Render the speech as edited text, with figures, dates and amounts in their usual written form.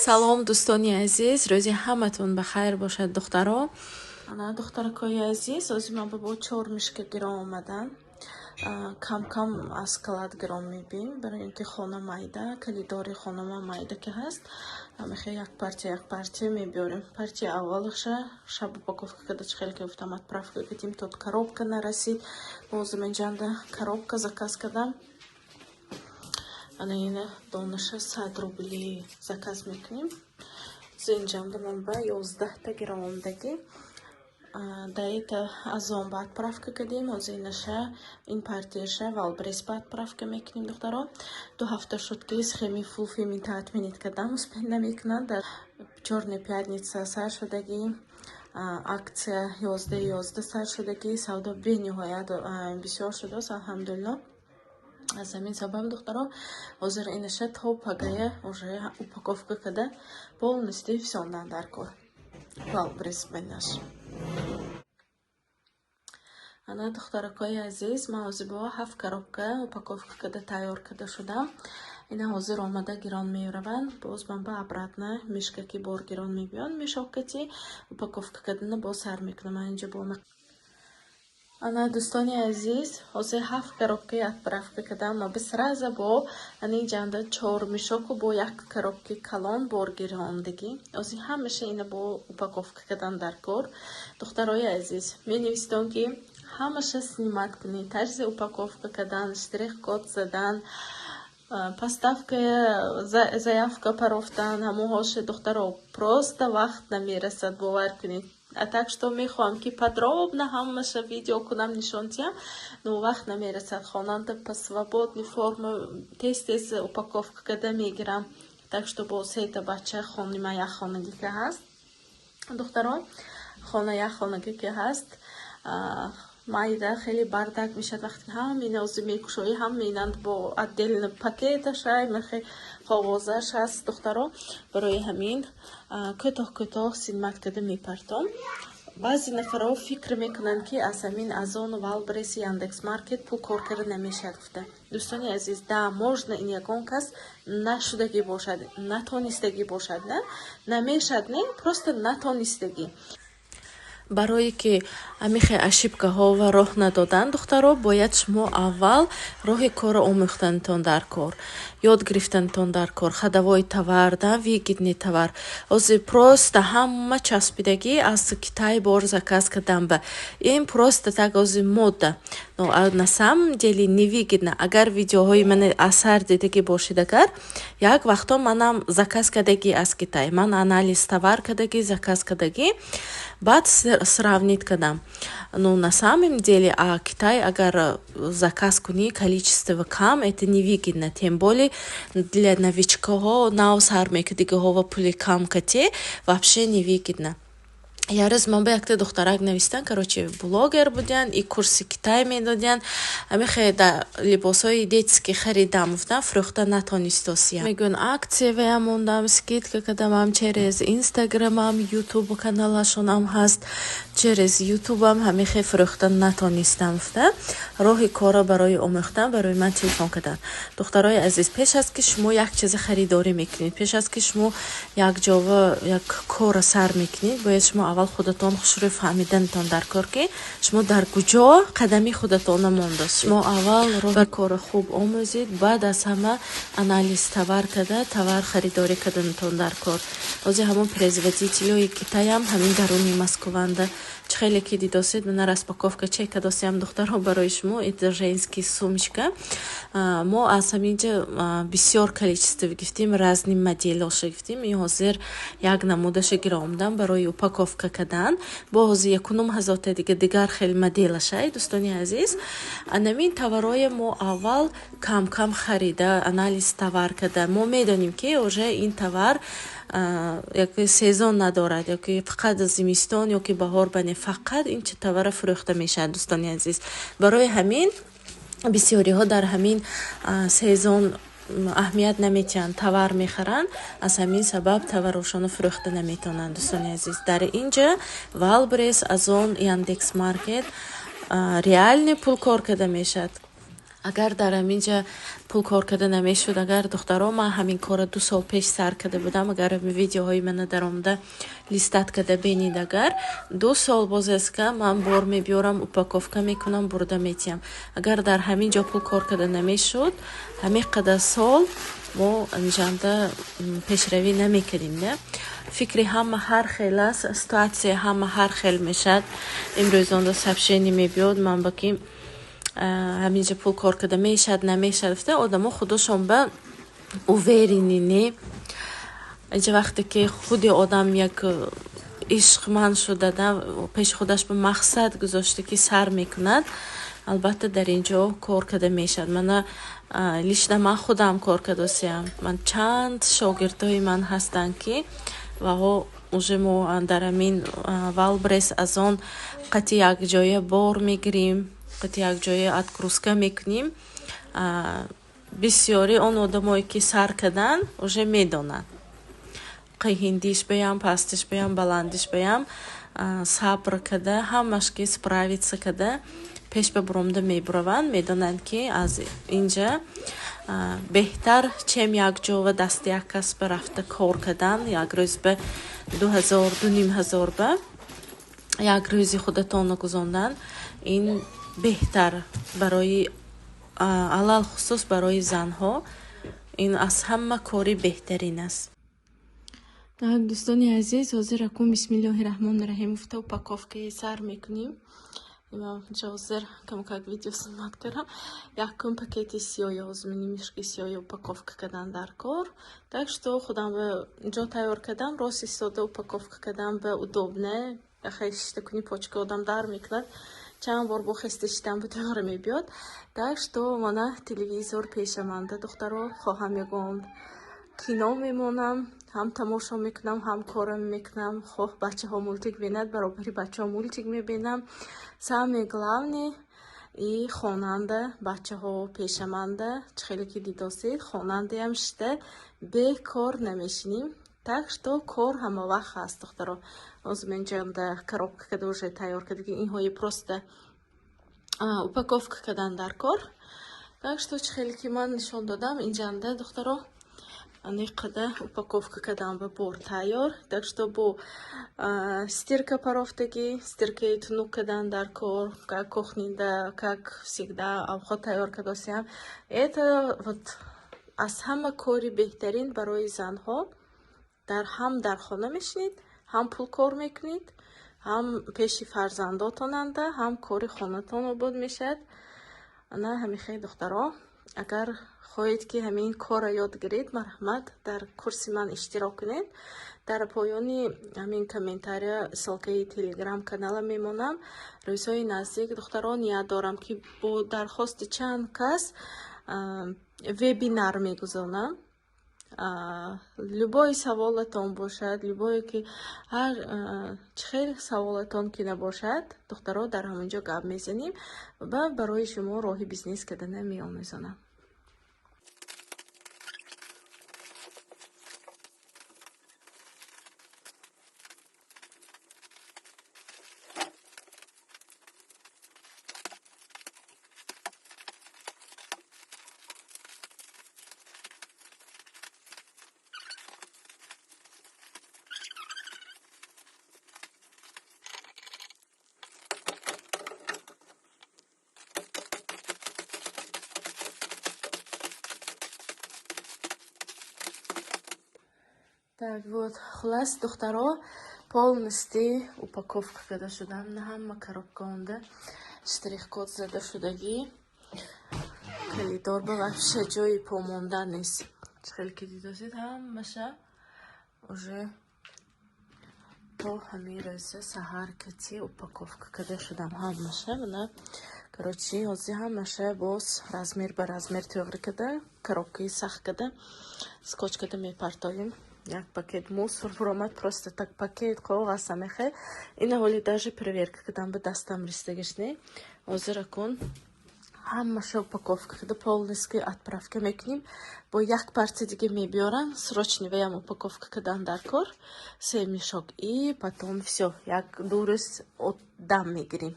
Салом, дӯстони азиз, рӯзи ҳаматон ба хайр бошад, духтаро. Ана, духтаракои азиз, ози ман ба бо чор мешка гирон омадам. Кам-кам аз склад гирон мебинем, барои ин ки хона майда, коридори хонама майда ки ҳаст, мехе як партия, як партия мебиёрем. Партия аввалаша шаб упаковка карда, чӣ хеле ки гуфтам, отправка кардем, то коробка нарасид. Боз инҷанда коробка заказ кардам. Ана, ина донаша 100 рубли заказ мекунем. Инҷанда ман ба 11-та гирон омадагӣ. Даита Озон ба отправка кардем, ҳозир инаша, ин партияша Вайлдберриз ба отправка мекунем, духтаро. 2 ҳафта шуд, ки схемаи фулфилмента отменить кардам, успеть намекунанд. Дар Чёрный пятница сар шудагӣ, акция 11.11 сар шудагӣ, савдо бениҳоят бисёр шудааст, алҳамдулилло. Аз ҳамин сабаб, духтаро, ҳозир инаша то пагая уже упаковка карда, полностью фисондан дар кор. Вайлдберриз бинаш. Ана, духтаракои азиз, ман ҳозир бо ҳафт коробка упаковка карда, тайёр карда шудам. Ина ҳозир омада гирон мераванд. Боз ман ба обратно мешка ки бор гирон мебиён, мешокати упаковка кардана боз сар мекунам. Ман инҷо бо. Ана, дӯстони азиз, ҳозир ҳафт коробкаи отправка кардам. Ма сразу бо ана инҷанда чор мешоку бо як коробки калон бор гирондагӣ. Ҳозир ҳамаша ина бо упаковка кардан дар кор. Духтарои азиз, менависитон, ки ҳамаша снимать кунед, тарзи упаковка кардан, штрих-код задан, поставка, заявка парофтан, ҳамонҳоша. Духтаро, просто вақт намерасад, бовар кунед. А так что мехоҳам, ки подробно ҳамаша видео кунам, нишон диҳам, но вақт намерасад. Хонанда по свободной форме тез тез упаковка карда мегирам. Так что бо сета бача, хони ман як хонагӣ ки ҳаст, духтарон, хона як хонагӣ ки ҳаст, майда, хеле бардак мешавад, вақте ҳама инози мекушоӣ, ҳама инанд бо отдельно пакеташай, мехе коғозаш ҳаст, духтаро. Барои ҳамин кӯтоҳ кӯтоҳ снимать карда мепартом. Баъзе нафарҳо фикр мекунанд, ки аз ҳамин Озону, Вайлдберриси, Яндекс Маркет пул кор карда намешавад гуфта. Дӯстони азиз, да, можно, ин ягон кас нашудагӣ бошад, натонистагӣ бошад, на намешад, не, просто натонистагӣ. Барое ки ҳамихе ошибкаҳо ва роҳ надодан, духтаро, бояд шумо аввал роҳи корро омӯхтанатон дар кор, ёд гирифтанатон дар кор, ходовой товар да, выгодный товар. Ҳозир просто ҳама часпидагӣ аз Китай бор заказ кардан ба ин просто так ҳозир мода, но на самом деле невыгодно. Агар видеоҳои мани асар дидагӣ бошед, агар як вақто манам заказ кардагӣ аз Китай, ман анализ товар кардагӣ, заказ кардагӣ, баъд сравнить кардам. Ну, на самом деле, а Китай агар заказ кунӣ, количество кам, это невыгодно, тем более для новичкаҳо, нав сар мекардигаҳо ва пули кам кате вообще невыгодно. Як рӯз ман ба якта духтарак навистан, короче, блогер будиян и курси Китай медодиян. Ҳамихе да либосҳои детский харидам, гуфтам, фурӯхта натонистосиям. Мегӯян, акция мондам, скидка кардамам через Инстаграмам, Ютуб каналашонам ҳаст, через Ютубам ҳамихе фурӯхта натонистам гуфта, роҳи корро барои омӯхтан барои ман телефон карданд. Духтарои азиз, пеш аз ки шумо як чизе харидорӣ мекунед, пеш аз ки шумо якҷова як корро сар мекунед, бояд шумо аввал худатон хушрӯй фаҳмиданатон дар кор, ки шумо дар куҷо қадами худатона мондааст. Шумо аввал роҳи корро хуб омӯзед, баъд аз ҳама анализ товар карда, товар харидорӣ карданатон дар кор. Ҳозир ҳамон производителҳои Китаям ҳамин даруни Москванда. Чӣ хеле ки дидосед, мана распаковка чек кардосиям, духтарҳо, барои шумо. Это женский сумочка. Мо аз ҳаминҷа бисёр количество гирифтем, разный моделоша гирифтем. И ҳозир як намудаша гиромдам барои упаковка кардан. Бо ҳозир якунум ҳазорта дига, дигар хел моделашай, дӯстони азиз. Анамин товарое мо аввал кам-кам харида, анализ товар карда, мо медонем, ки уже ин товар яке сезон надорад, ёки фақат зимистон, ёки баҳор бане фақат ин чи товара фурӯхта мешавад, дӯстони азиз. Барои ҳамин бисёриҳо дар ҳамин сезон аҳамият наметиҳанд, товар мехаранд, аз ҳамин сабаб товарошонро фурӯхта наметавонанд, дӯстони азиз. Дар ин ҷа Вайлдберриз, Озон, Яндекс Маркет реальный пул кор карда мешавад. Агар дар ҳаминҷа пул кор карда намешуд, агар, духтаро, ман ҳамин корро 2 сол пеш сар карда будам, агар видеоҳои мана даромада листать карда бинед, агар 2 сол боз аст ка ман бор мебиёрам, упаковка мекунам, бурда метиҳам. Агар дар ҳамин ҷо пул кор карда намешуд, ҳамин қадар сол мо инҷанда пешравӣ намекардем, да. Фикри ҳама ҳар хел аст, ситуация ҳама ҳар хел мешавад. Имрӯзонда сообщение мебиёд ман ба ки ҳаминҷа пул кор карда мешавад, намешавад гуфта, одамо худошон ба уверенный не. Инҷа вақте ки худи одам як ишқманд шуда, пеши худаш ба мақсад гузошта ки сар мекунад, албатта, дар ин ҷо кор карда мешавад. Мана, лично ман худам кор кардосиям, ман чанд шогирдҳои ман ҳастанд, ки ваҳо уже мо дар ҳамин Вайлдберриз, Озон қати якҷоя бор мегирем, қати якҷоя отгрузка мекунем. Бисёри он одамое ки сар карданд, уже медонанд: қиҳиндиш баям, пастиш баям, баландиш баям, сабр карда, ҳамаш ки справиться карда, пеш ба буромда мебураванд. Медонанд, ки аз инҷа беҳтар, чем якҷо ва дасти як кас ба рафта кор кардан, як рӯз ба 2000, 2500 ба як рӯзи худатонро гузондан, ин беҳтар барои, алалхусус барои занҳо, ин аз ҳама кори беҳтарин аст. Так, дӯстони азиз, ҳозир акун бисмиллоҳи раҳмони раҳим гуфта упаковкаи сар мекунем. Ҳозир камакак видео снимать кардам. Якум пакети сиёҳи, ҳозир мини мишки сиёҳи упаковка кардан дар кор. Так что худам ба ҷо тайёр кардам, рост истода упаковка кардан ба удобно. Хеле шишта кунӣ, почка одам дар мекунад. Чанд бор бо хеста шидан ба тайёра мебиёд. Так что мана телевизор пешаманда, духтаро, хоҳам ягон кино мемонам, ҳам тамошо мекунам, ҳам корам мекунам. Хоҳ бачаҳо мультик бинад, баробари бачаҳо мультик мебинам. Самое главное и хонанда бачаҳо пешаманда, чӣ хеле ки дидосед, хонандаям шида бекор намешинем. Так что кор ҳама вақт ҳаст, духтаро. Ҳозир мен ҷанда коробка када уже тайёр кардаги, инҳои просто упаковка кардан дар кор. Так что чӣ хеле ки ман нишон додам, инҷанда, духтаро, аниқада упаковка кардан ба бор тайёр. Так что бо стирка парофтагӣ, стиркаи тунук кардан дар кор, как кухнида, как всегда, авқот тайёр кардосиям. Это вот аз ҳама кори беҳтарин барои занҳо. Дар ҳам дар хона мешинед, ҳам пул кор мекунед, ҳам пеши фарзандотонанда, ҳам кори хонатон обод мешавад. Ана ҳамихел, духтаро, агар хоҳед, ки ҳамин корро ёд гиред, марҳамат, дар курси ман иштирок кунед. Дар поёни ҳамин комментария ссылкаи телеграм канала мемонам. Рӯзҳои наздик, духтаро, ният дорам, ки бо дархости чанд кас вебинар мегузонам. Любой саволатон бошад, любое ки ҳар чӣ хел саволатон ки набошад, духтаро, дар ҳамон ҷо гап мезанем ва барои шумо роҳи бизнес кардана меомӯзонам. Так вот, хулас, духтаро, полностью упаковка карда шудам. На ҳама коробка онда штрих-код зада шудагӣ. Коридор ба вообще ҷои помондан нест. Чӣ хеле ки дидосед, ҳамаша уже то ҳамин рӯза саҳар кати упаковка карда шудам ҳамаша. Мана, короче, ҳозир ҳамаша боз размер ба размер тӯғри карда, коробкаи сахт карда, скотч карда мепартоем. Як пакет мусор буромад, просто так пакет коғаз амехе. Ина ҳоли даже проверка кардам, ба дастам ристагиш не. Ҳозир акун ҳамаша упаковка карда, полностью отправка мекунем. Бо як партия диге мебиёрам, срочный ваям упаковка кардан дар кор, се мешок, и потом всё, як ду рӯз дам мегирем.